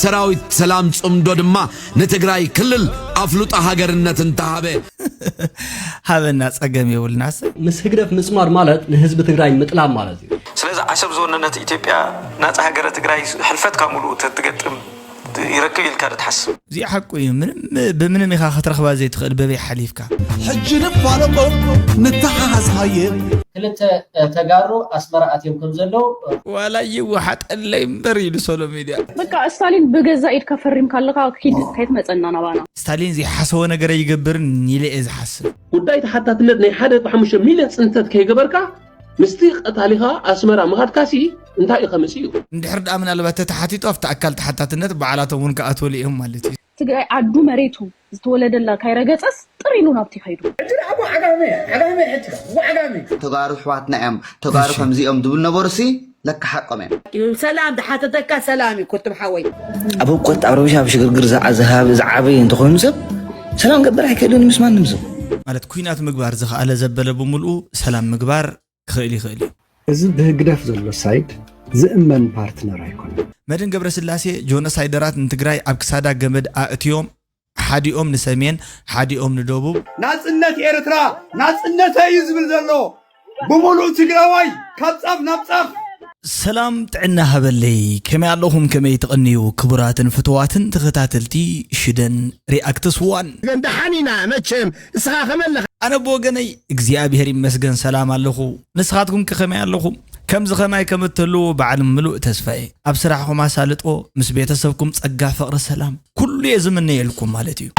ሰራዊት ሰላም ጽምዶ ድማ ንትግራይ ክልል ኣፍልጦ ሃገርነት እንተሃበ። ሃበና ጸገም የብልናስ። ምስ ህግደፍ ምጽማድ ማለት ንህዝቢ ትግራይ ምጥላም ማለት እዩ። ስለዚ ዓሰብ ዝወነነት ኢትዮጵያ ናጻ ሃገረ ትግራይ ሕልፈት ካብ ሙሉእ ተትገጥም ይረክብ ኢልካ ዶ ትሓስብ? እዚኣ ሓቁ እዩ። ምንም ብምንም ኢኻ ክትረኽባ ዘይትኽእል በበይ ሓሊፍካ። ሕጂ ንፋለጦ ንተሓሓዝ ሃየ። ክልተ ተጋሩ ኣስመራ ኣትዮም ከም ዘለዉ ዋላ ይወሓጠለይ እምበር ኢሉ ሶሎ ሚድያ። በቃ ስታሊን ብገዛ ኢድካ ፈሪምካ ኣለኻ ኪድ ከይትመፀና ናባና። ስታሊን ዘይሓሰቦ ነገር ኣይገብርን ኢለ እየ ዝሓስብ። ጉዳይ ተሓታትነት ናይ ሓደ ነጥቢ ሓሙሽተ ሚልዮን ፅንተት ከይገበርካ ምስቲ ቀታሊኻ ኣስመራ ምኻድካሲ እንታይ እዩ ከምፅእ እዩ? እንድሕር ደኣ ምናልባት ተተሓቲቱ ኣብቲ ኣካል ተሓታትነት ባዕላቶም እውን ክኣትወሉ እዮም ማለት እዩ። ትግራይ ዓዱ መሬቱ ዝተወለደላ ካይረገፀስ ጥር ኢሉ ናብቲ ከይዱ። ሕጂ ደኣ እሞ ዓጋመ ዓጋመ ሕጂ ደኣ እሞ ዓጋመ ተጋሩ ኣሕዋትና እዮም ተጋሩ ከምዚኦም ድብል ነበሩሲ ለካ ሓቆም እዮም። ሰላም ድሓተተካ ሰላም እዩ ኩርቱም ሓወይ። ኣብ ህውከት ኣብ ረብሻ ኣብ ሽግርግር ዝዓ- ዝሃብ- ዝዓበየ እንተኾይኑ ሰብ ሰላም ገብር ኣይክእልን ምስ ማንም ሰብ። ማለት ኩናት ምግባር ዝኸኣለ ዘበለ ብምልኡ ሰላም ምግባር ክኽእል ይኽእል እዩ። እዚ ብህግደፍ ዘሎ ሳይድ ዝእመን ፓርትነር ኣይኮነን። መድን ገብረስላሴ ጆኖሳይደራት ንትግራይ ኣብ ክሳዳ ገመድ ኣእትዮም ሓዲኦም ንሰሜን ሓዲኦም ንደቡብ ናጽነት ኤርትራ ናጽነተይ እዩ ዝብል ዘሎ ብምሉእ ትግራዋይ ካብ ጻፍ ናብ ጻፍ ሰላም ጥዕና ሃበለይ ከመይ ኣለኹም ከመይ ትቐንዩ ክቡራትን ፍትዋትን ተኸታተልቲ ሽደን ሪኣክትስ ዋን ግን ደሓን ኢና መቸም እስኻ ከመለኻ ኣነ ብወገነይ እግዚኣብሔር ይመስገን ሰላም ኣለኹ ንስኻትኩም ከ ከመይ ኣለኹም ከምዚ ኸማይ ከም እትህልዉ በዓል ምሉእ ተስፋ እየ ኣብ ስራሕኹም ኣሳልጦ ምስ ቤተሰብኩም ጸጋ ፍቕሪ ሰላም ኩሉ እየ ዝምነየልኩም ማለት እዩ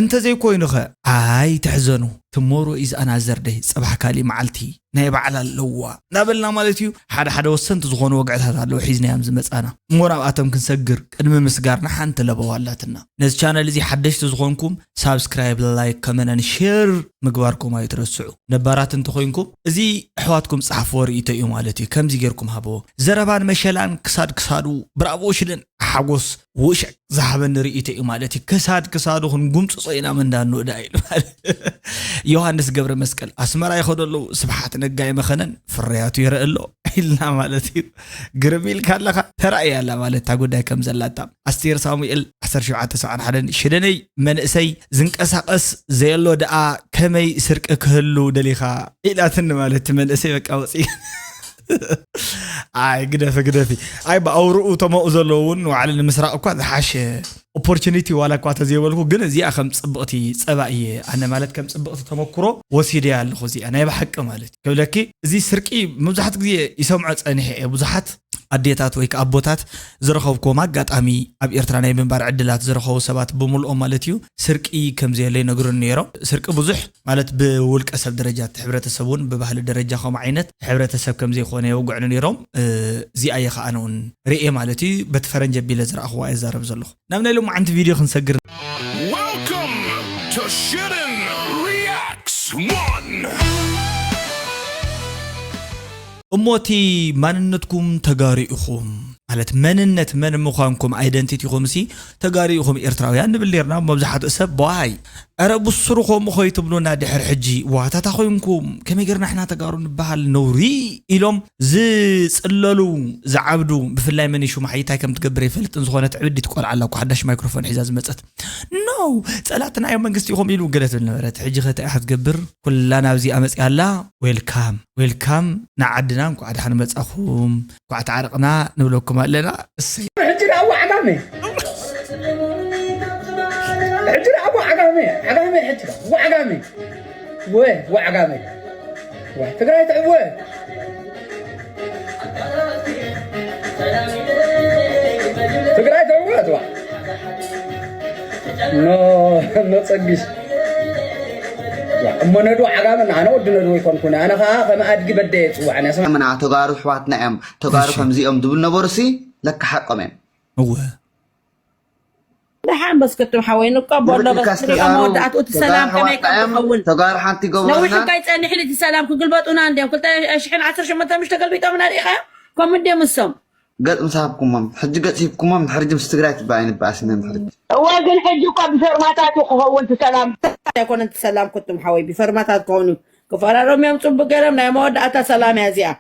እንተዘይኮይኑኸ ኣይትሕዘኑ tomorrow is another day ጽባሕ ካሊእ መዓልቲ ናይ ባዕላ ኣለዋ እናበልና ማለት እዩ ሓደ ሓደ ወሰንቲ ዝኾኑ ወግዕታት ኣለዉ ሒዝናዮም ዝመፃና እሞ ናብኣቶም ክንሰግር ቅድሚ ምስጋርና ሓንቲ ለበዋ ኣላትና ነዚ ቻነል እዚ ሓደሽቲ ዝኾንኩም ሳብስክራይብ ላይክ ከመነን ሼር ምግባርኩም ኣይትረስዑ ነባራት እንተኾይንኩም እዚ ኣሕዋትኩም ፃሕፍዎ ርእይቶ እዩ ማለት እዩ ከምዚ ጌርኩም ሃብዎ ዘረባን መሸላን ክሳድ ክሳዱ ብራቦ ሽደን ሓጎስ ውሽዕ ዝሃበኒ ርእይቶ እዩ ማለት እዩ ክሳድ ክሳዱ ክንጉምፅፆ ኢና ምንዳኑ እዳ ኢሉ ማለት ዮሃንስ ገብረ መስቀል ኣስመራ ይኸዶ ኣለዉ ስብሓት ነጋይ መኸነን ፍርያቱ ይረአ ኣሎ ኢልና ማለት እዩ ግርም ኢልካ ኣለኻ ተራእያ ኣላ ማለት እታ ጉዳይ ከም ዘላታ ኣስቴር ሳሙኤል ዓሰርተ ሸውዓተ ሰብዓን ሓደን ሽደነይ መንእሰይ ዝንቀሳቐስ ዘየሎ ደኣ ከመይ ስርቂ ክህሉ ደሊኻ ኢላትኒ ማለት እቲ መንእሰይ በቃ ወፂ ኣይ ግደፊ ግደፊ ኣይ ብኣውርኡ ተመኡ ዘለዉ እውን ንባዕሉ ንምስራቕ እኳ ዝሓሸ ኦፖርቹኒቲ ዋላ እኳ ተዘይበልኩ ግን እዚኣ ከም ፅብቕቲ ፀባ እየ ኣነ ማለት ከም ፅብቕቲ ተመክሮ ወሲደያ ኣለኹ እዚኣ ናይ ብሓቂ ማለት እዩ ክብለኪ እዚ ስርቂ መብዛሕትኡ ግዜ ይሰምዖ ፀኒሐ እየ ብዙሓት ኣዴታት ወይ ከዓ ኣቦታት ዝረኸብኩዎም ኣጋጣሚ ኣብ ኤርትራ ናይ ምንባር ዕድላት ዝረኸቡ ሰባት ብምልኦም ማለት እዩ ስርቂ ከምዘየለ ይነግሩኒ ነይሮም ስርቂ ብዙሕ ማለት ብውልቀ ሰብ ደረጃ እቲ ሕብረተሰብ እውን ብባህሊ ደረጃ ከምኡ ዓይነት ሕብረተሰብ ከምዘይኮነ የውግዕኒ ነይሮም እዚኣ እየ ከዓ ኣነ እውን ርእየ ማለት እዩ በቲ ፈረንጂ ኣቢለ ዝረኣኽዋ እየ ዛረብ ዘለኹ ናብ ናይ ሎማዓንቲ ቪድዮ ክንሰግር Welcome to Shitten Reacts One. እሞ እቲ ማንነትኩም ተጋሩ ኢኹም ማለት መንነት መን ምዃንኩም ኣይደንቲቲኹም ሲ ተጋሩ ኢኹም ኤርትራውያን ንብል ኔርና መብዛሕትኡ ሰብ ዋይ ኣረ ብስሩ ከምኡ ኸይትብሉና ድሕር ሕጂ ዋታታ ኾይንኩም ከመይ ጌርና ሕና ተጋሩ ንበሃል ነውሪ ኢሎም ዝጽለሉ ዝዓብዱ ብፍላይ መን ሽሙ ሓይታይ ከም ትገብር ይፈልጥን ዝኾነት ዕብዲት ቆልዓ ኣላ እኮ ሓዳሽ ማይክሮፎን ሒዛ ዝመጸት no ጸላእትና እዮም መንግስቲ ኢኹም ኢሉ ገለ ትብል ነበረት ሕጂ ኸ እንታይ ክትገብር ኩላ ናብዚኣ መጺኣ ኣላ ዌልካም ዌልካም ንዓድና እንኳዕ ደሓን መጻኹም እንኳዕ ተዓረቕና ንብለኩም ኣለና እሰይ ሕጂ ደኣ እዋ ዓጋመ ሕጂ ደኣ እዋ ዓጋመ ዓጋመ ሕጂ ደኣ እዋ ዓጋመ ወ ወ ዓጋመ ትግራይ ትዕወት ትግራይ ትዕወት ዋ ኖ ኖ ፀግሽ እሞ ነዱ ዓጋመ ኣነ ወዲ ነዱ ይኮንኩን ኣነ ከዓ ከም ኣድጊ በደ የፅዋዕ ነስማ ምና ተጋሩ ኣሕዋትና እዮም ተጋሩ ከምዚኦም ድብል ነበሩሲ ለካ ሓቆም እዮም እወ ደሓን በስክትም ሓወይ ንቀበሎ በስክትም መወዳእትኡ እቲ ሰላም ከመይ ከም ትኸውን ተጋሩ ሓንቲ ገበሩና ነዊሕ እንታይ ጸኒሕን እቲ ሰላም ክግልበጡና እንዲዮም ክልተ ሽሕን ዓሰርተ ሸሞንተ ምሽ ተገልቢጦምና ርኢኻዮም ከምኡ እንዲዮም እሶም ገጽ ምስ ሃብኩሞም ሕጂ ገጽ ሂብኩሞም ድሕሪ ሕጂ ምስ ትግራይ ትበኣይ ንበኣስ ኢና ድሕሪ እወ ግን ሕጂ እኳ ብፈርማታት እዩ ክኸውን እቲ ሰላም ኣይኮነን እቲ ሰላም ኩቱም ሓወይ ብፈርማታት ክኸውን እዩ ክፈራረሙ እዮም ጽቡቅ ገይሮም ናይ መወዳእታ ሰላም እያ እዚኣ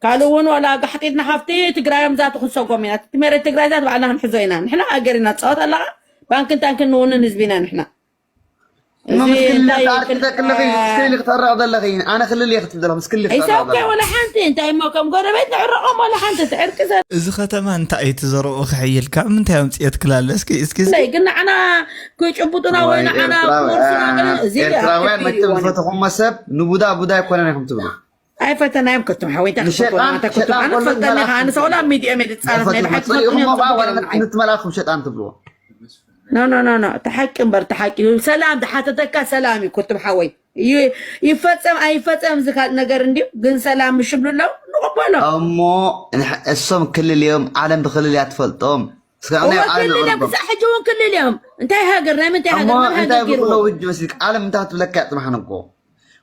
ካልእ እውን ዋላ ጋሕጢትና ሃፍቲ ትግራዮም ዛቱ ክንሰጎም ኢና። እቲ መሬት ትግራይታት ባዕልና ክንሕዞ ኢና። ንሕና ኣገር ኢና ትፃወት ኣለኻ። ባንክን ታንክን ንውንን ህዝቢ ኢና ንሕና። እሞ እዚ ምስክልነት እንታይ ኣርቂ ክል- ተክልኺ፣ ምስክልል ክትዕረቕ ዘለኺ፣ ኣነ ክልል እየ ክትብል ዘለኹ፣ ምስክልል ክትዕረቕ ኢሳውከ ዘለኺ። ወላ ሓንቲ እንታይ እሞ ከም ጎረቤት ንዕረቖም ወላ ሓንቲ ትዕርቂ ዘ- እዚ ከተማ እንታይ እዩ ትዘርኦ ክሕይል? ካብ ምንታይ ኣምፅኦ ትክላለ? እስኪ፣ እስኪ፣ እስኪ። ናይ ግን ንዓና ክጭቡጡና ወይ ወይ ንዓና ኤርትራውያን፣ ክወርሱና ግን እዚ ኤርትራውያን ኣትክልቲ መቸም ይሆን። ዝፈተኹሞ ሰብ ንቡዳ ቡዳ ኣይኮነን ኢኹም ትብሉ። ኣይፈተናዮም ከቶም ሓወይ፣ እንታይ ንሸጣን፣ ክትፈትዎ፣ እንታይ ክትፈትዎ፣ ሸጣን ኣነ ከሎ ትፈልጠኒ ዝመልኣኹም ኢኻ፣ ኣነ ሰው ላ ሚድያ መድጻ ትብሉ። ናይ ብሓቂ ጽሪኡ ትፈልጥኒ እሞ እዮም ባባ ትብሉ። ንዓይ። ንትመልኣኹም ሸጣን ትብልዎ። ኖ፣ ኖ፣ ኖ፣ ኖ፣ እቲ ሓቂ እምበር፣ እቲ ሓቂ እዩ። ሰላም ዝሓተተካ ሰላም እዩ፣ ኩቱም ሓወይ። ይ-፣ ይፈጸም ኣይፈጸም እዚ ካልእ ነገር እንድዩ፣ ግን ሰላም ምሽ ብሉ ኣለዉ፣ ንቕበሎ። እሞ ንሕ-፣ እሶም ክልል እዮም፣ ዓለም ብክልል እያ ትፈልጦም። እስከ ኣነ እወ፣ ዓለም ክልል እዮም፣ ኣውርዶም። ክሳዕ ሕጂ እውን ክልል እዮም። እንታይ ሃገር፣ ናይ ምንታይ እሞ ሃገር፣ መን እንታይ ሃገር ብሎ ገይርዎ? ውጅ መስልክ? ዓለም እንታይ ትብለካ እያ ጽባሕ ንግሆ?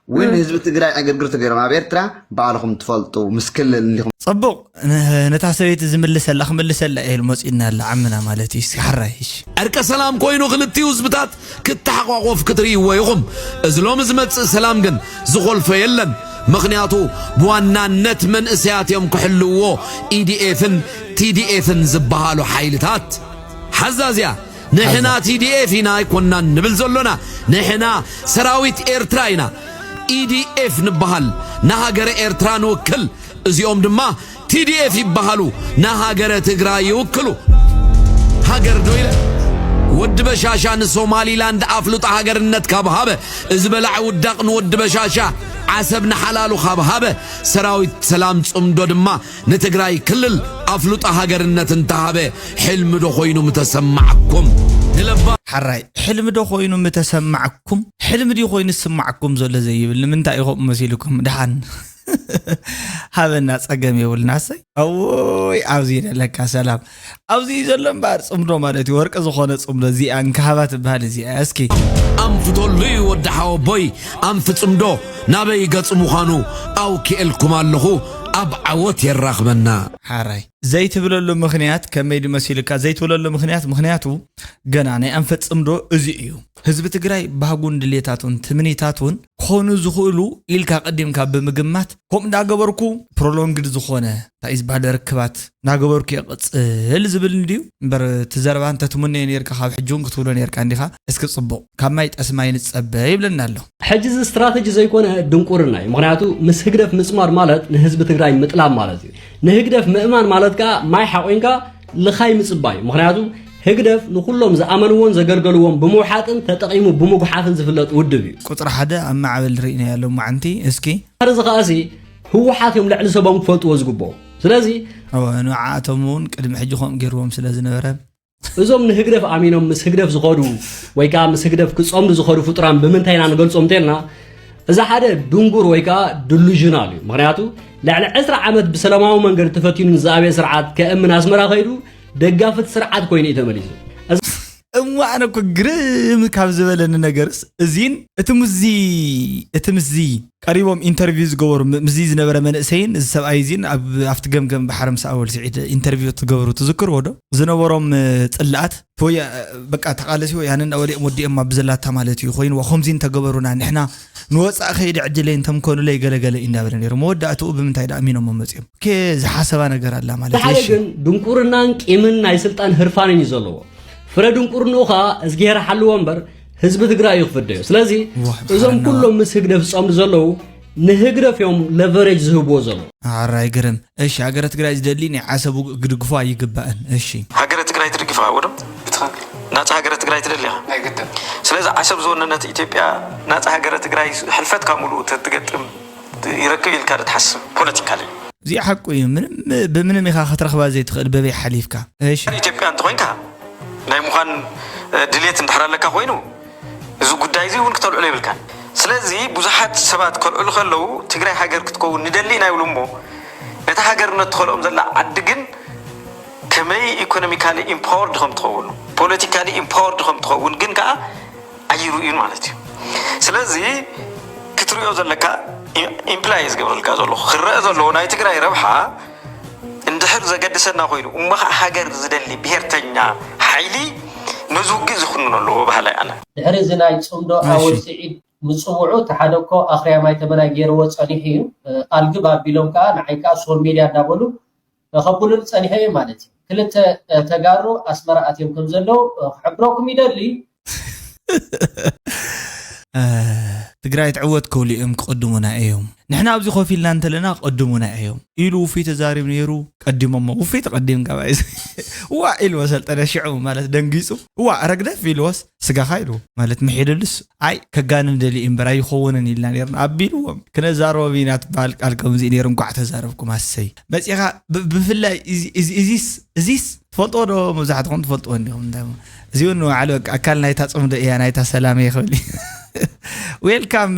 እውን ህዝቢ ትግራይ ዕግርግር ተገይሮም ኣብ ኤርትራ ባዕልኹም ትፈልጡ ምስ ክልል እንዲኹም። ጽቡቕ፣ ን-፣ ነታ ሰበይቲ ዝምልሰላ ክምልሰላ እየ ኢሉ መጺኡና ኣሎ ዓምና ማለት እዩ። እስኪ ሓራይ፣ እሺ። ዕርቀ ሰላም ኮይኑ ክልቲኡ ህዝብታት ክተሓቋቆፍ ክትርእይዎ ኢኹም። እዚ ሎሚ ዝመጽእ ሰላም ግን ዝኾልፎ የለን። ምኽንያቱ ብዋናነት መንእሰያት እዮም ክሕልውዎ ኢዲኤፍን ቲዲኤፍን ዝበሃሉ ሓይልታት። ሓዛዝያ ንሕና ቲዲኤፍ ኢና ኣይኮናን ንብል ዘሎና፣ ንሕና ሰራዊት ኤርትራ ኢና። ኢዲኤፍ ንበሃል ንሃገረ ኤርትራ ንውክል፣ እዚኦም ድማ ቲዲኤፍ ይበሃሉ፣ ንሃገረ ትግራይ ይውክሉ። ሃገር ዶ ኢለ? ወዲ በሻሻ ንሶማሊላንድ ኣፍልጦ ሃገርነት ካብ ሃበ፣ እዚ በላዕ ውዳቕ ንወዲ በሻሻ ዓሰብ ንሓላሉ ካብ ሃበ፣ ሰራዊት ሰላም ጽምዶ ድማ ንትግራይ ክልል ኣፍልጦ ሃገርነት እንተሃበ፣ ሕልሚ ዶ ኮይኑ ምተሰማዕኩም? ንለባ ሓራይ፣ ሕልሚ ዶ ኮይኑ ምተሰማዕኩም? ሕልሚ ድዩ ኮይኑ ዝስማዕኩም ዘሎ ዘይብል? ንምንታይ ኢኹም መሲልኩም? ደሓን ሃበና፣ ጸገም የብልና። እሰይ፣ ኣዎይ፣ ኣብዚ ደለካ ሰላም። ኣብዚ እዩ ዘሎ እምበኣር ጽምዶ ማለት እዩ። ወርቂ ዝኾነ ጽምዶ፣ እዚኣ እንካሃባ ትበሃል እዚኣ። እስኪ። ኣንፍተሉ እዩ ወዲ ሓወቦይ፣ ኣንፊ ጽምዶ ናበይ ገጽ ምዃኑ ኣውኪኤልኩም ኣለኹ፣ ኣብ ዓወት የራኽበና። ሓራይ። ዘይትብለሉ ምኽንያት ከመይ ድዩ መሲሉካ? ዘይትብለሉ ምኽንያት፣ ምኽንያቱ ገና ናይ ኣንፈት ጽምዶ እዚ እዩ። ህዝቢ ትግራይ ባህጉን ድሌታቱን ትምኒታቱን ክኾኑ ዝኽእሉ ኢልካ ቀዲምካ ብምግማት፣ ከምኡ እንዳገበርኩ ፕሮሎንግድ ዝኾነ እንታይ እዩ ዝበሃል ርክባት እናገበርኩ እየ ቅጽል ዝብል እንድዩ እምበር፣ እቲ ዘረባ እንተትምነዮ ነይርካ ካብ ሕጂ እውን ክትብሎ ነይርካ እንዲኻ። እስኪ ጽቡቕ፣ ካብ ማይ ጠስማይ ንጸበ ይብለና ኣሎ። ሕጂ እዚ ስትራተጂ ዘይኮነ ድንቁርና እዩ። ምኽንያቱ ምስ ህግደፍ ምጽማር ማለት ንህዝቢ ትግራይ ምጥላም ማለት እዩ። ንህግደፍ ምእማን ማለት ከኣ ማይ ሓቆንካ ልኻይ ምጽባይ እዩ። ምኽንያቱ ህግደፍ ንኹሎም ዝኣመንዎን ዘገልገልዎን ብምውሓጥን ተጠቒሙ ብምጉሓፍን ዝፍለጥ ውድብ እዩ። ቁጽሪ ሓደ ኣብ ማዕበል ርኢናዮ ሎማዓንቲ። እስኪ። ድሕሪ እዚ ከኣሲ ህወሓት እዮም ልዕሊ ሰቦም ክፈልጥዎ ዝግብኦ። ስለዚ እወ፣ ንዓኣቶም እውን ቅድሚ ሕጂ ከምኡ ገይርዎም ስለ ዝነበረ። እዞም ንህግደፍ ኣሚኖም ምስ ህግደፍ ዝኸዱ ወይ ከኣ ምስ ህግደፍ ክጸምዱ ዝኸዱ ፍጡራን ብምንታይ ኢና ንገልጾም እንተልና፣ እዚ ሓደ ድንጉር ወይ ከኣ ድሉዥናል እዩ። ምኽንያቱ ልዕሊ ዕስራ ዓመት ብሰላማዊ መንገዲ ተፈቲኑ ንዝኣበየ ስርዓት ከእምን ኣስመራ ከይዱ ደጋፊ እቲ ስርዓት ኮይኑ እዩ ተመሊሱ። እዚ እሞ ኣነ እኮ ግርም ካብ ዝበለኒ ነገርስ እዚን እቲ ምስዚ፣ እቲ ምስዚ ቀሪቦም ኢንተርቪው ዝገበሩ ም-፣ ምስዚ ዝነበረ መንእሰይን እዚ ሰብኣይ እዚን ኣብ፣ ኣብቲ ገምገም ባሕሪ ምስ ኣወል ስዒድ ኢንተርቪው ትገብሩ ትዝክርዎ ዶ? ዝነበሮም፣ እ፣ ጽላኣት እቲ ወያ-፣ በቃ ተቓለሲ ወያነ እንዳበለ እዮም ወዲኦም ኣብ ዘላታ ማለት እዩ ኮይንዎ። ከምዚ እንተገበሩና ንሕና ንወጻኢ ከይደ ዕድለይ እንተምኮኑለይ ገለገለ እዩ እንዳበለ ነይሩ። መወዳእትኡ ብምንታይ ደኣ ኣሚኖሞ መጺኦም? ከ ዝሓሰባ ነገር ኣላ ማለት ሓደ እዩ። እሺ። ግን ድንቁርናን ቂምን ናይ ስልጣን ህርፋንን እዩ ዘለዎ። ፍረ ድንቁርንኡ ኸኣ እዝግሄር ሓልዎ እምበር ህዝቢ ትግራይ እዩ ክፍደዮ። ስለዚ ዋህ፣ እዞም ሓና። ኩሎም ምስ ህግደፍ ዝጸምዱ ዘለዉ ንህግደፍ እዮም ለቨሬጅ ዝህብዎ ዘለዉ። ኣራይ ግርም። እሺ፣ ሃገረ ትግራይ ዝደሊ ናይ ዓሰቡ ክድግፎ ኣይግባእን። እሺ። ሃገረ ትግራይ ትድግፍ ኢኻ ወዶ? ብትኽክል። ናጻ ሃገረ ትግራይ ትደሊ ኢኻ? ኣይግድን። ስለዚ ዓሰብ ዝወነነት ኢትዮጵያ ናጻ ሃገረ ትግራይ ሕልፈት ካብ ሙሉእ ተትገጥም ይረክብ ኢልካ ዶ ትሓስብ? ፖለቲካሊ። እዚ ሓቁ እዩ። ምንም፣ ብምንም ኢኻ ክትረኽባ ዘይትኽእል በበይ ሓሊፍካ። እሺ። ኢትዮጵያ እንተኾይንካ ናይ ምዃን፣ እ፣ ድሌት እንድሕር ኣለካ ኮይኑ እዚ ጉዳይ እዚ እውን ክተልዕሎ የብልካን። ስለዚ ብዙሓት ሰባት ከልዕሉ ከለዉ ትግራይ ሃገር ክትከውን ንደሊ ኢና ይብሉ እሞ ነታ ሃገርነት ትኸልኦም ዘላ ዓዲ ግን ከመይ ኢኮኖሚካሊ ኢምፓወርድ ከም ትኸውን፣ ፖለቲካሊ ኢምፓወርድ ከም ትኸውን ግን ከኣ ኣይርእዩን ማለት እዩ። ስለዚ ክትርእዮ ዘለካ ኢ-፣ ኢምፕላይ ዝገብረልካ ዘለኹ ክረአ ዘለዎ ናይ ትግራይ ረብሓ እንድሕር ዘገድሰና ኮይኑ እሞ ኸዓ ሃገር ዝደሊ ብሄርተኛ ሓይሊ ነዚ ውግእ ዝኹንኖ ኣለዎ በሃላይ ኣነ። ድሕሪ እዚ ናይ ጽምዶ እሺ። ኣወል ስዒድ ምፅውዑ፣ እቲ ሓደ እኮ ኣኽርያ ማይ ተመናይ ገይርዎ ፀኒሑ እዩ። ኣልግብ ኣቢሎም ከዓ ንዓይ ከዓ ሶል ሜድያ እንዳበሉ ከብሉኒ ፀኒሖ እዩ ማለት እዩ። ክልተ ተጋሩ ኣስመራ ኣትዮም ከም ዘለዉ ክሕብረኩም ይደሊ። ትግራይ ትዕወት ክብሉ እዮም ክቕድሙና እዮም። ንሕና ኣብዚ ኮፍ ኢልና እንተለና ክቕድሙና እዮም ኢሉ ውፉይ ተዛሪቡ ነይሩ። ቀዲሞሞ ውፉይ ተቐዲም ጋባይ ዋ ኢልዎ ሰልጠነ ሽዑ ማለት ደንጊፁ ዋ ረግደፍ ኢልዎስ ስጋኻ ኢልዎ ማለት ምሒድሉስ ኣይ ከጋንን ደሊ እምበር ኣይኸውንን ኢልና ነርና ኣቢልዎም። ክነዛረቦ ኢና ትበሃል ቃል ከምዚ ነይሩ። እንኳዕ ተዛረብኩም ኣሰይ መፂኻ። ብፍላይ እዚስ እዚስ ትፈልጥዎ ዶ? መብዛሕትኹም ትፈልጥዎ እንዲኹም እንታይ እዚውን ንባዕሉ ኣካል ናይታ ፅምዶ እያ ናይታ ሰላም እየ ክብል። ዌልካም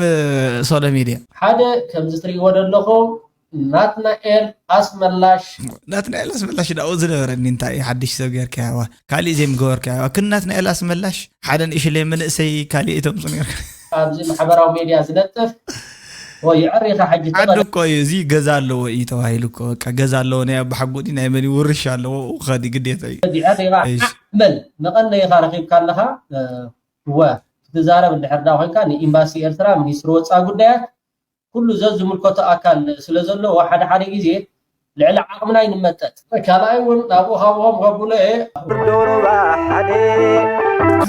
ሶሎ ሚድያ። ሓደ ከምዚ ትሪእዎ ዘለኹም ናትናኤል ኣስመላሽ። ናትናኤል ኣስመላሽ ዳኡ ዝነበረኒ እንታይ ሓድሽ ሰብ ጌርካዋ ካሊእ ዘይምገበርካዋ ክን ናትናኤል ኣስመላሽ ሓደ ንእሽለይ መንእሰይ ካሊእ እተምፁ ነርካ። ኣብዚ ማሕበራዊ ሜድያ ዝነጥፍ ወይ ይዕሪኻ ሕጂ ዓዲ እኮ እዩ እዚ ገዛ ኣለዎ እዩ ተባሂሉ እኮ በቃ ገዛ ኣለዎ ናይ ኣባሓጎዲ ናይ መን ውርሻ ኣለዎ ከዲ ግዴታ እዩ። ይዕሪኻ ዓመል መቐነይኻ ረኺብካ ኣለኻ። ወ ክትዛረብ እንድሕር ዳ ኮይንካ ንኤምባሲ ኤርትራ ሚኒስትሪ ወፃኢ ጉዳያት ኩሉ ዘዝምልከቶ ኣካል ስለ ዘለዎ ሓደ ሓደ ግዜ ልዕሊ ዓቕምና ይንመጠጥ። ካልኣይ እውን ናብኡ ሃብኦም ከብሎ እየ።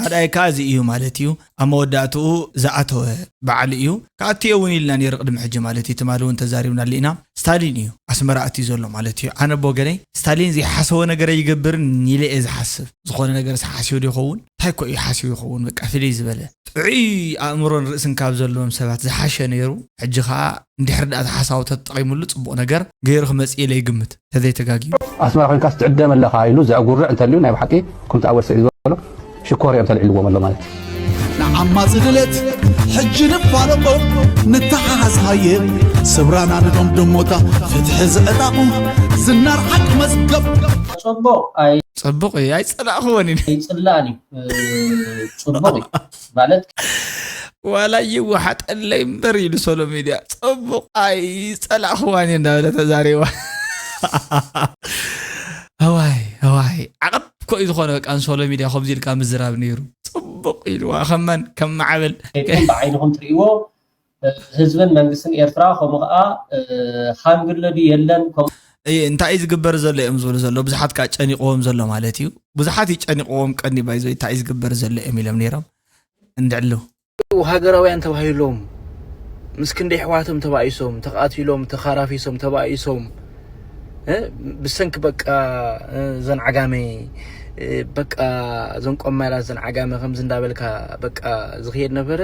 ካልኣይ ከዓ እዚ እዩ ማለት እዩ። ኣብ መወዳእትኡ ዝኣተወ በዓል እዩ። ክኣትዮ እውን ኢልና ነይሩ ቅድሚ ሕጂ ማለት እዩ። ትማሊ እውን ተዛሪብናሉ ኢና። ስታሊን እዩ ኣስመራ ኣትዩ ዘሎ ማለት እዩ። ኣነ ብወገነይ ስታሊን ዘይሓሰቦ ነገር ኣይገብርን ኢለ እየ ዝሓስብ። ዝኾነ ነገር ሓስዮ ዶ ይኸውን? እንታይ ኮ እዩ ሓስዮ ይኸውን? በቃ ፍልይ ዝበለ ጥዑይ ኣእምሮን ርእስን ካብ ዘለዎም ሰባት ዝሓሸ ነይሩ። ሕጂ ከዓ እንድሕር ደኣ ተሓሳቡ ተጠቒሙሉ ፅቡቕ ነገር ገይሩ ክመፅእ ኢለ ይግምት ተዘይተጋግዩ። ኣስመራ ኮይንካስ ትዕደም ኣለኻ ኢሉ ዘዕጉርዕ እንተልዩ ናይ ብሓቂ ከምቲ ኣወሰ እዩ ዝበሎ ሽኮር እዮም ተልዒልዎም ኣሎ ማለት እዩ። ንዓማፂ ድሌት ሕጂ ንፋለጦ ንተሓሓዝ ሃየ ስብራና ንደምድሞታ ፍትሒ ዝዕጣቑ ዝናር ሓቂ መዝገብ ጽቡቕ ኣይ ጽቡቕ እዩ ኣይጸላእኽዎን እዩ ኣይጽላእን እዩ ጽቡቕ እዩ ማለት ዋላ ይወሓጠለይ እምበር ኢሉ ሶሎ ሚድያ ጽቡቕ ኣይጸላእኽዋን እዩ እንዳበለ ተዛሪባ እዋይ እዋይ ዓቐብ ኮ እዩ ዝኾነ በቃ ንሶሎ ሚድያ ከምዚ ኢልካ ምዝራብ ነይሩ ጽቡቕ ኢልዋ ከመን ከም ማዕበል ብዓይንኹም ትርእይዎ ህዝብን መንግስትን ኤርትራ ከምኡ ከዓ ሃንግለ ድዩ የለን እንታይ እዩ ዝግበር ዘሎ እዮም ዝብሉ ዘሎ ብዙሓት ከዓ ጨኒቕዎም ዘሎ ማለት እዩ ብዙሓት እዩ ጨኒቕዎም ቀኒ ባይዞ እንታይ እዩ ዝግበር ዘሎ እዮም ኢሎም ነይሮም እንድዕሉ ሃገራውያን ተባሂሎም ምስ ክንደይ ኣሕዋቶም ተባኢሶም ተቓቲሎም ተኻራፊሶም ተባኢሶም ብሰንኪ በቃ ዘን ዓጋመ በቃ ዘን ቆማላት ዘን ዓጋመ ከምዚ እንዳበልካ በቃ ዝኽየድ ነበረ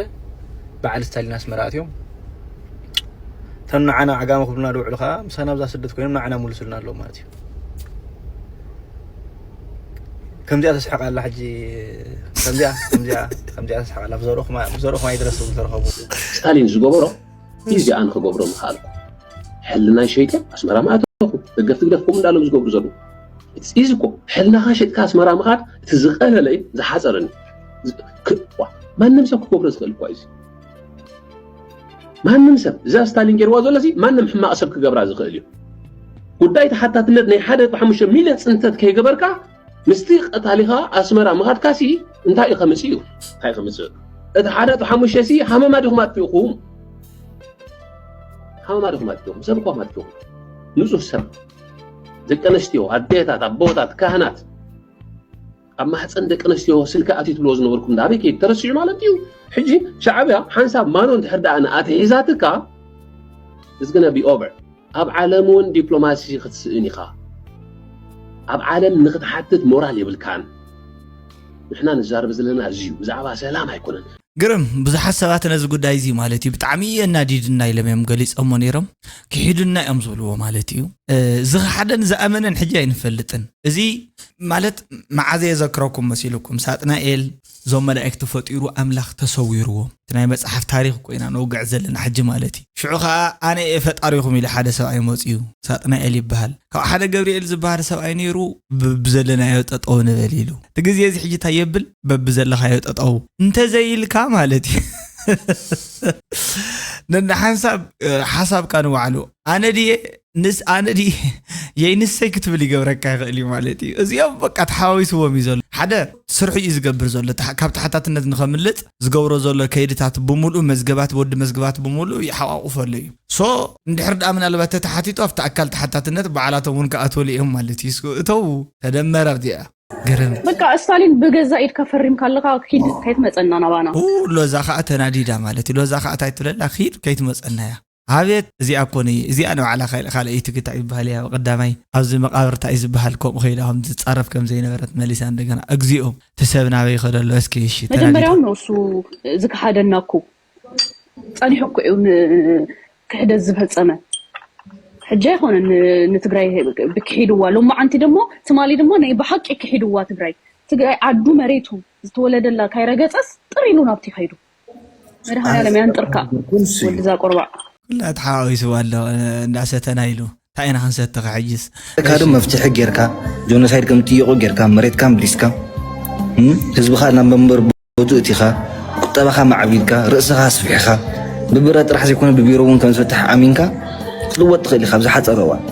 በዓል ስታሊን ኣስመራ ኣትዮም እቶም ንዓና ዓጋመ ክብሉና ዝውዕሉ ከዓ ምሳና ኣብዛ ስደት ኮይኖም ንዓና ሙልሱልና ኣለዉ ማለት እዩ ከምዚኣ ተስሕቕ ኣላ ሕጂ ከምዚኣ ከምዚኣ ከምዚኣ ተስሕቕ ኣላ ብዘርኡ ከማይ ድረስ ዝረኸቡ ስታሊን ዝገበሮ እዚ ኣነ ክገብሮ ምኽኣልኩ ሕልናይ ሸይጠ ኣስመራ ምኣተኹ ደገፍቲ ግደፍኩም እንዳሎም ዝገብሩ ዘለዉ እዚ እኮ ሕልናኻ ሸጥካ ኣስመራ ምኻድ እቲ ዝቐለለ እዩ ዝሓፀረኒ ማንም ሰብ ክገብሮ ዝኽእል እኳ እዩ ማንም ሰብ እዛ ስታሊን ገይርዋ ዘሎ ማንም ሕማቕ ሰብ ክገብራ ዝኽእል እዩ ጉዳይ ተሓታትነት ናይ ሓደ ሓሙሽተ ሚልዮን ፅንተት ከይገበርካ ምስቲ ቀታሊኻ ኣስመራ ምኻድካሲ እንታይ እዩ ከምፅእ እዩ እንታይ ከምፅእ እቲ ሓደ እቲ ሓሙሽተ ሲ ሃመማ ዲኹም ኣጥፊእኹም ሃመማ ዲኹም ኣጥፊእኹም ሰብ እኳ ኣጥፊእኹም ንፁህ ሰብ ደቂ ኣንስትዮ ኣዴታት ኣቦታት ካህናት ኣብ ማህፀን ደቂ ኣንስትዮ ስልኪ ኣትዩ ትብልዎ ዝነበርኩም ኣበይ ከይድ ተረሲዑ ማለት እዩ ሕጂ ሻዕብያ ሓንሳብ ማኖ እንድሕር ደኣ ንኣትሒዛትካ is gonna be over ኣብ ዓለም እውን ዲፕሎማሲ ክትስእን ኢኻ ኣብ ዓለም ንክትሓትት ሞራል የብልካን ንሕና ንዛረብ ዘለና እዚዩ ብዛዕባ ሰላም ኣይኮነን ግርም ብዙሓት ሰባት ነዚ ጉዳይ እዚ ማለት እዩ ብጣዕሚ የናዲድና ኢሎም እዮም ገሊፆሞ ነይሮም ክሒዱና እዮም ዝብልዎ ማለት እዩ ዝኸሓደን ዝኣመነን ሕጂ ኣይንፈልጥን እዚ ማለት መዓዘ የዘክረኩም መሲልኩም ሳጥናኤል እዞም መላእክቲ ፈጢሩ ኣምላኽ ተሰዊርዎም እቲ ናይ መፅሓፍ ታሪክ ኮይና ነውግዕ ዘለና ሕጂ ማለት እዩ ሽዑ ከዓ ኣነ እየ ፈጣሪኹም ኢሉ ሓደ ሰብኣይ መፅኡ ሳጥናኤል ይበሃል ካብ ሓደ ገብርኤል ዝበሃል ሰብኣይ ነይሩ ብዘለናዮ ጠጠው ንበል ኢሉ እቲ ግዜ እዚ ሕጂ እንታይ የብል በብዘለኻዮ ጠጠው እንተዘይልካ ማለት እዩ ነንሓንሳብ ሓሳብካ ንባዕሉ ኣነ ድየ ንስ ኣነ ድየ የይ ንሰይ ክትብል ይገብረካ ይኽእል እዩ ማለት እዩ እዚኦም በቃ ተሓዋዊስዎም እዩ ዘሎ ሓደ ስርሑ እዩ ዝገብር ዘሎ። ተሓ- ካብ ተሓታትነት ንኸምልጥ ዝገብሮ ዘሎ ከይድታት ብምሉእ፣ መዝገባት፣ ወዲ መዝገባት ብምሉእ ይሓቋቁፈሉ እዩ። ሶ እንድሕር ደኣ ምናልባት ተተሓቲቱ ኣብቲ ኣካል ተሓታትነት በዓላቶም እውን ክኣትወሉ እዮም ማለት እዩ። እስኩ እተው ተደመረ ኣብዚኣ ገረም በቃ ስታሊን ብገዛ ኢድካ ፈሪምካ ኣለካ። ኪድ ከይትመፀና ናባና። ኡ፣ ሎዛ ከዓ ተናዲዳ ማለት እዩ። ሎዛ ከዓ እንታይ ትብለላ? ኪድ ከይትመፀና እያ። ኣቤት እዚኣ እኮ ነይ እዚኣ ንባዕላ ካል- ካልኣይቲ ግታ ይበሃል እያ። ቀዳማይ ኣብዚ መቃብር እንታይ ዝበሃል ከምኡ ከይዳ ከም ዝፃረፍ ከም ዘይነበረት መሊሳ እንደገና። እግዚኦ እቲ ሰብ ናበይ ይኸደሎ እስኪ እሺ ተናዲዳ። መጀመርያውን ነው እሱ ዝከሓደና እኮ ጸኒሑ እኮ እዩ ን- ክሕደት ዝፈጸመ። ሕጂ ኣይኮነን ን- ንትግራይ ብክሒድዋ። ሎማዓንቲ ደግሞ ትማሊ ድማ ናይ ብሓቂ ክሒድዋ ትግራይ። ትግራይ ዓዱ መሬቱ ዝተወለደላ ካይረገጸስ ጥር ኢሉ ናብቲ ከይዱ። መድሃንያለም ያንጥርካ ወድዛ ቆርባዕ። ኩላ ተሓዋዊስዋ ኣሎ እንዳሰተና ኢሉ እንታይ ኢና ክንሰትኻ ሕጅስ? ካዶ መፍትሒ ጌርካ ጆኖሳይድ ከም ትይቁ ጌርካ መሬትካ ምሊስካ እም፣ ህዝብኻ ናብ መንበር ቦቱ እቲኻ ቁጠባኻ ማዕቢልካ ርእስኻ ኣስፊሕኻ ብብረ ጥራሕ ዘይኮነ ብቢሮ እውን ከም ዝፍትሕ ኣሚንካ ክትልወጥ ትኽእል ኢኻ ኣብ ዝሓፀረ እዋን።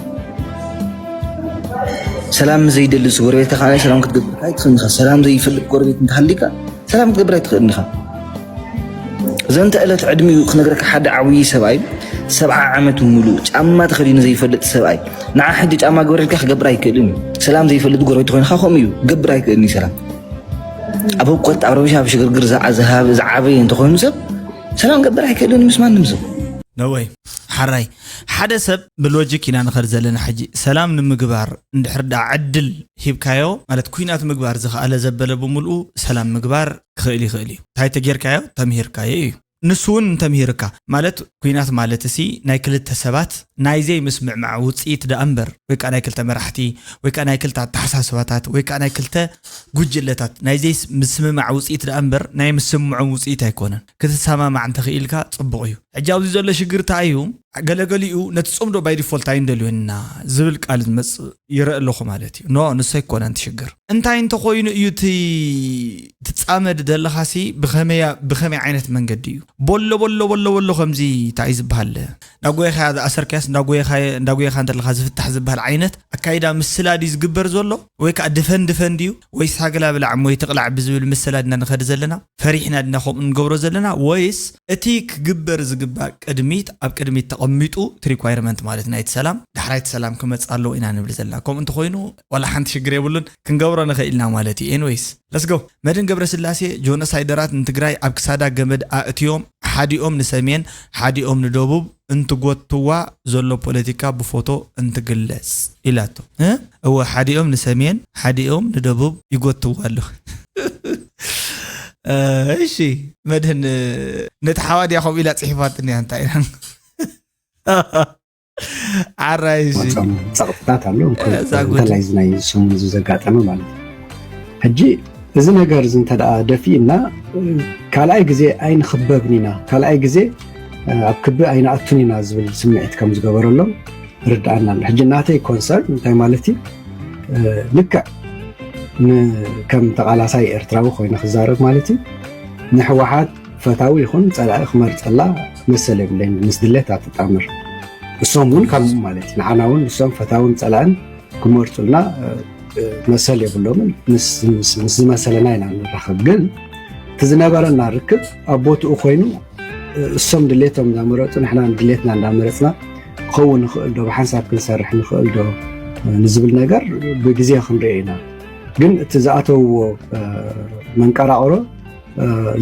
ሰላም ዘይደሊ ንሱ ጎረቤትካ ከዓ ናይ ሰላም ክትገብር ኣይትኽእልን ኢኻ። ሰላም ዘይፈልጥ ጎረቤት እንተሃሊካ ሰላም ክትገብር ኣይትኽእልን ኢኻ። ዘንተ ዕለት ዕድሚኡ ክነግረካ ሓደ ዓብዪ ሰብኣይ ሰብዓ ዓመት ሙሉእ ጫማ ተኸዲኑ ዘይፈልጥ ሰብኣይ ንዓ ሕጂ ጫማ ግበረልካ ክገብር ኣይክእልን እዩ። ሰላም ዘይፈልጥ ጎረቤት ኮይንካ ከምኡ እዩ ክገብር ኣይክእልን እዩ ሰላም ኣብ ህውቀት ኣብ ረብሻ ኣብ ሽግርግር ዝዓ- ዝሃብ- ዝዓበየ እንተኾይኑ ሰብ ሰላም ክገብር ኣይክእልን ምስ ማንም ሰብ ነወይ ሓራይ ሓደ ሰብ ብሎጂክ ኢና ንኸድ ዘለና ሕጂ ሰላም ንምግባር እንድሕር ዳ ዕድል ሂብካዮ ማለት ኩናት ምግባር ዝኸኣለ ዘበለ ብምልኡ ሰላም ምግባር ክኽእል ይኽእል እዩ እንታይ ተጌርካዮ ተምሂርካዮ እዩ ንሱ እውን እንተምሂርካ ማለት ኩናት ማለት እሲ ናይ ክልተ ሰባት ናይ ዘይምስምዕማዕ ውፅኢት ደኣ እምበር ወይ ከዓ ናይ ክልተ መራሕቲ ወይ ከዓ ናይ ክልተ ኣተሓሳስባታት ወይ ከዓ ናይ ክልተ ጉጅለታት ናይ ዘይምስምማዕ ውፅኢት ደኣ እምበር ናይ ምስምዖም ውፅኢት ኣይኮነን ክትሰማማዕ እንተኽኢልካ ፅቡቕ እዩ ሕጂ ኣብዚ ዘሎ ሽግር እንታይ እዩ ገለገሊኡ ነቲ ፅምዶ ባይ ዲፎልት ኣይንደልዮና ዝብል ቃል ዝመፅእ ይረአ ኣለኹ ማለት እዩ ኖ ንሱ ኣይኮነን ትሽግር እንታይ እንተኮይኑ እዩ እቲ ትፃመድ ዘለኻሲ ብኸመይ ዓይነት መንገዲ እዩ ቦሎ ቦሎ ቦሎ ቦሎ ከምዚ እንታይ ዝበሃል እንዳጎየኻ ዝኣሰርካያስ እንዳጎየኻ እንተለኻ ዝፍታሕ ዝበሃል ዓይነት ኣካይዳ ምስላ ድዩ ዝግበር ዘሎ ወይ ከዓ ድፈን ድፈን ድዩ ወይ ሳግላ ብላዕ ወይ ትቕላዕ ብዝብል ምስላ ድና ንኸድ ዘለና ፈሪሕና ድና ከምኡ ንገብሮ ዘለና ወይስ እቲ ክግበር ዝግባእ ቅድሚት ኣብ ቅድሚት ተቐሚጡ እቲ ሪኳይርመንት ማለት ናይቲ ሰላም ዳሕራይቲ ሰላም ክመፅእ ኣለዎ ኢና ንብል ዘለና ከምኡ እንተኮይኑ ዋላ ሓንቲ ሽግር የብሉን ክንገብሮ ንኽእል ኢና ማለት እዩ ኤንወይስ ለስጎ መድን ገብረስላሴ ጆኖሳይደራት ንትግራይ ኣብ ክሳዳ ገመድ ኣእትዮም ሓዲኦም ንሰሜን ሓዲኦም ንደቡብ እንትጎትዋ ዘሎ ፖለቲካ ብፎቶ እንትግለፅ ኢላቶ እወ ሓዲኦም ንሰሜን ሓዲኦም ንደቡብ ይጎትዋ ኣሎ እሺ መድህን ነቲ ሓዋድያ ከምኡ ኢላ ፅሒፋት እኒያ እንታይ ኢና ዓራይ እዚ ጸቕጥታት ኣሎ እንተላይ ናይ ሰሙን እዚ ዘጋጠመ ማለት እዩ ሕጂ እዚ ነገር እዚ እንተ ደኣ ደፊእና ካልኣይ ግዜ ኣይንኽበብን ኢና ካልኣይ ግዜ ኣብ ክቢ ኣይንኣቱን ኢና ዝብል ስምዒት ከም ዝገበረሎም ርድኣና ኣሎ ሕጂ ናተይ ኮንሰርን እንታይ ማለት እዩ ልክዕ ከም ተቓላሳይ ኤርትራዊ ኮይነ ክዛረብ ማለት እዩ ንሕወሓት ፈታዊ ይኹን ጸላኢ ክመርጸላ መሰል የብለይን ምስ ድሌት ኣትጣመር እሶም እውን ከምኡ ማለት እዩ ንዓና እውን ንሶም ፈታውን ጸላእን ክመርጹልና መሰል የብሎምን ምስ ዝመሰለና ኢና ንራኸብ ግን እቲ ዝነበረና ርክብ ኣብ ቦትኡ ኮይኑ እሶም ድሌቶም እንዳመረፁ ንሕና ድሌትና እንዳመረፅና ክኸውን ንኽእል ዶ ብሓንሳብ ክንሰርሕ ንኽእል ዶ ንዝብል ነገር ብግዜ ክንሪኦ ኢና ግን እቲ ዝኣተውዎ መንቀራቕሮ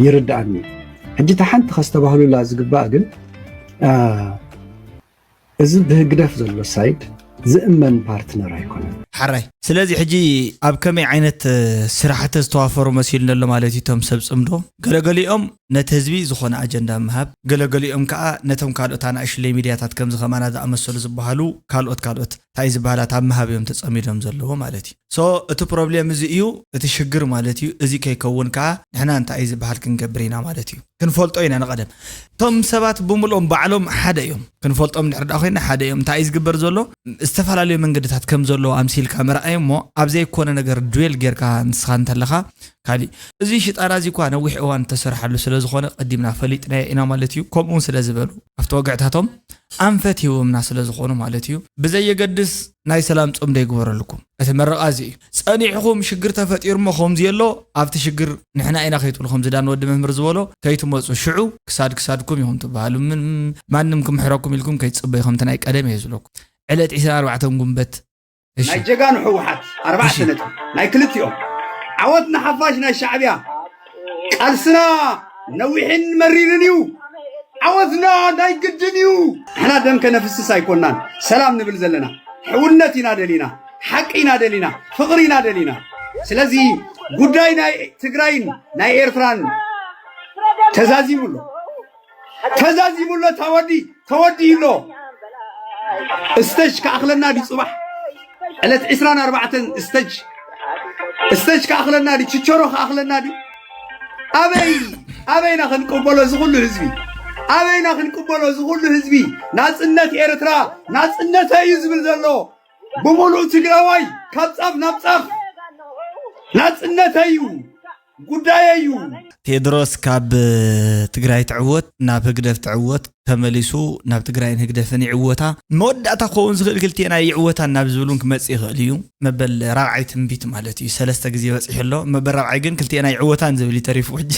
ይርድኣኒ ሕጂ እታ ሓንቲ ከስተባህሉላ ዝግባእ ግን እዚ ብህግደፍ ዘሎ ሳይድ ዝእመን ፓርትነር ኣይኮነን ሓራይ ስለዚ ሕጂ ኣብ ከመይ ዓይነት ስራሕቲ ዝተዋፈሩ መሲሉ ዘሎ ማለት እዩ እቶም ሰብ ፅምዶ ገለገሊኦም ነቲ ህዝቢ ዝኾነ ኣጀንዳ ምሃብ ገለገሊኦም ከዓ ነቶም ካልኦት ኣናእሽለይ ሚድያታት ከምዚ ከማና ዝኣመሰሉ ዝበሃሉ ካልኦት ካልኦት እንታይ ዝበሃላት ኣብ ምሃብ እዮም ተፀሚዶም ዘለዎ ማለት እዩ so እቲ ፕሮብሌም እዚ እዩ እቲ ሽግር ማለት እዩ እዚ ከይከውን ከዓ ንሕና እንታይ እዩ ዝበሃል ክንገብር ኢና ማለት እዩ ክንፈልጦ ኢና ንቐደም እቶም ሰባት ብምልኦም ባዕሎም ሓደ እዮም ክንፈልጦም ድሕር ዳ ኮይና ሓደ እዮም እንታይ እዩ ዝግበር ዘሎ ዝተፈላለዩ መንገድታት ከም ዘለዎ ኣምሲልካ ምርኣይ እሞ ኣብ ዘይኮነ ነገር ድዌል ጌርካ ንስኻ እንተለኻ ካሊእ እዚ ሽጣራ እዚ እኳ ነዊሕ እዋን ተሰርሓሉ ስለ ዝኾነ ቀዲምና ፈሊጥናዮ ኢና ማለት እዩ ከምኡ ስለ ዝበሉ ኣብቲ ወግዕታቶም ኣንፈት ሂቦምና ስለ ዝኾኑ ማለት እዩ ብዘየገድስ ናይ ሰላም ጾም ዶ ይግበረልኩም እቲ መረቓ እዚ እዩ ጸኒሕኹም ሽግር ተፈጢሩ እሞ ከምዚ ኣሎ ኣብቲ ሽግር ንሕና ኢና ከይትብሉ ከምዚ ዳን ወዲ መምህር ዝበሎ ከይትመፁ ሽዑ ክሳድ ክሳድኩም ኢኹም ትበሃሉ። ምን ማንም ክምሕረኩም ኢልኩም ከይትፅበዩ ከምቲ ናይ ቀደም እየ ዝብለኩም። ዕለት ዕስራን ኣርባዕተን ጉንበት እሺ ናይ ጀጋኑ ህወሓት ኣርባዕተ እሺ ነጥቢ ናይ ክልቲኦም ዓወት ንሓፋሽ ናይ ሻዕብያ ቃልስና ነዊሕን መሪርን እዩ። ዓወትና ናይ ግድን እዩ። ንሕና ደም ከነፍስስ ኣይኮናን ሰላም ንብል ዘለና። ሕውነት ኢና ደሊና፣ ሓቂ ኢና ደሊና፣ ፍቕሪ ኢና ደሊና። ስለዚ ጉዳይ ናይ ትግራይን ናይ ኤርትራን ተዛዚሙ ኣሎ፣ ተዛዚሙ ኣሎ። ታወዲ ተወዲኡ ኣሎ። እስተጅ ከኣኽለና ድዩ ፅባሕ ዕለት ዕስራን ኣርባዕተን እስተጅ እስተጅ ከኣኽለና ድዩ ችቸሮ ከኣኽለና ድዩ ኣበይ ኣበይና ክንቅበሎ እዚ ኩሉ ህዝቢ ኣበይና ክንቅበሎ እዚ ኩሉ ህዝቢ ናፅነት ኤርትራ ናፅነተይ እዩ ዝብል ዘሎ ብምሉእ ትግራዋይ ካብ ፃፍ ናብ ፃፍ ናፅነተይ እዩ ጉዳየይ እዩ። ቴድሮስ ካብ ትግራይ ትዕወት ናብ ህግደፍ ትዕወት ተመሊሱ ናብ ትግራይን ህግደፍን ይዕወታ። መወዳእታ ክኸውን ዝኽእል ክልቲኤና ይዕወታን ናብ ዝብል እውን ክመፅእ ይኽእል እዩ። መበል ራብዓይ ትንቢት ማለት እዩ። ሰለስተ ግዜ በፂሑ ኣሎ። መበል ራብዓይ ግን ክልቲኤና ይዕወታን ዝብል እዩ ተሪፉ ሕጂ።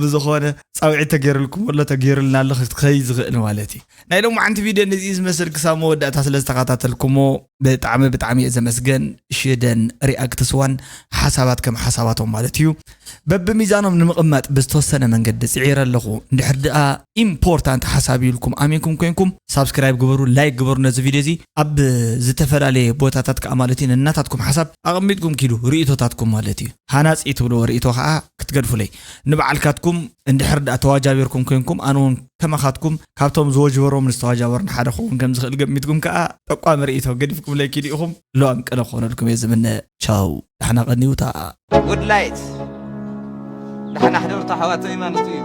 ብዝኾነ ፃውዒት ተገይሩልኩም ኣሎ፣ ተገይሩልና ኣሎ ክኸይ ዝኽእል ማለት እዩ። ናይ ሎማዓንቲ ቪድዮ ነዚ ዝመስል ክሳብ መወዳእታ ስለ ዝተኸታተልኩሞ ብጣዕሚ ብጣዕሚ እየ ዘመስገን። ሽደን ሪኣክትስ ዋን ሓሳባት ከም ሓሳባቶም ማለት እዩ በብሚዛኖም ንምቕማጥ ብዝተወሰነ መንገዲ ፅዒረ ኣለኹ። እንድሕር ድኣ ኢምፖርታንት ሓሳብ ኢልኩም ኣሚንኩም ኮይንኩም ሳብስክራይብ ግበሩ፣ ላይክ ግበሩ ነዚ ቪድዮ እዚ ኣብ ዝተፈላለየ ቦታታት ከዓ ማለት እዩ ነናታትኩም ሓሳብ ኣቐሚጥኩም ኪዱ ርእይቶታትኩም ማለት እዩ ሃናፂ ትብልዎ ርእይቶ ከዓ ክትገድፉለይ ንበዓልካትኩም እንድሕር ደኣ ተዋጃቢርኩም ኮይንኩም ኣነ እውን ከማኻትኩም ካብቶም ዝወጅበሮም ዝተዋጃበርና ሓደ ክኸውን ከም ዝኽእል ገሚትኩም ከዓ ጠቋሚ ርእይቶ ገዲፍኩም ለኪ ዲኢኹም ለዋም ቀነ ክኾነልኩም እየ ዝምነ ቻው ዳሕና ቀኒውታ ጉድ ላይት ዳሕና ሕደሩ ተሓዋተይ ማለት እዩ